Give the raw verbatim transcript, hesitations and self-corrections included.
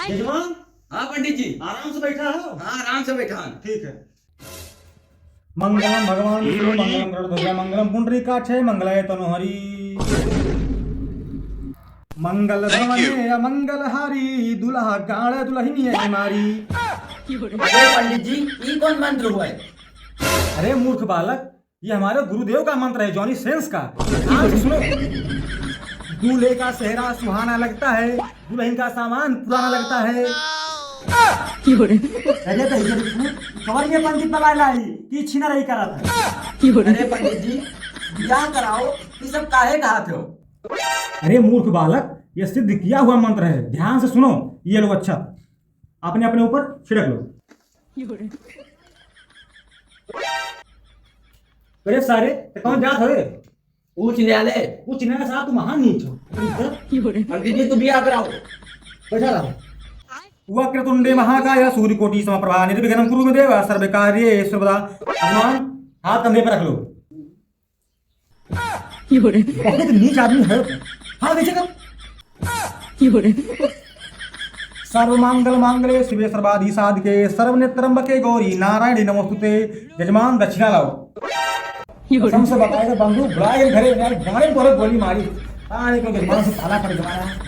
यजमान। हाँ पंडित जी। आराम से बैठा हो? हाँ, आराम से बैठा हूँ। ठीक है। मंगलम भगवान विष्णु, मंगलम गरुड़ध्वजा, मंगलम पुंडरीकाक्षे, मंगलाय तनोहरि। मंगल भवने अमंगल हारी, दुल्हा गाड़े दुल्हनिया मारी। अरे पंडित जी, ई कौन मंत्र हुआ है? अरे मूर्ख बालक, ये हमारे गुरुदेव का मंत्र है, जॉनी सेंस का। ध्यान से सुनो। दूल्हे का सेहरा सुहाना लगता है, दुल्हन का सामान पुराना लगता है। अरे तो इधर तू कवर में पंडित बलाए लाई कि छीना रही करत है। अरे पंडित जी, बियाह कराओ, ये सब काहे कहत हो? अरे मूर्ख बालक, ये सिद्ध किया हुआ मंत्र है, ध्यान से सुनो। ये लो, अच्छा, अपने अपने ऊपर छिड़क लो। अरे सारे, ते कौन जात हवे? उच्च न्यायालय। उच्च न्यायालय साहब, तू महान नीच हो। पंडित जी, तू बियाह कराओ। बैठा रहो। वक्रतुंडे महाकाय सूर्यकोटि समप्रभा निर्विघ्नं कुरु मे देव सर्व कार्ये सर्वदा। यजमान, हाथ कंधे पर रख लो। बहुत नीच आदमी है। हाँ, नीचे कर। सर्व मंगल मांगल्ये शिवे सर्वादि साधके सर्व नेत्रंबके गौरी नारायणी नमोस्तुते। यजमान, दक्षिणा लाओ। कसम से बताए तो बंदूक बुलाए घरे में, गाड़ी पर गोली मारी। हाँ, लेकिन यजमान से पाला पड़ गया।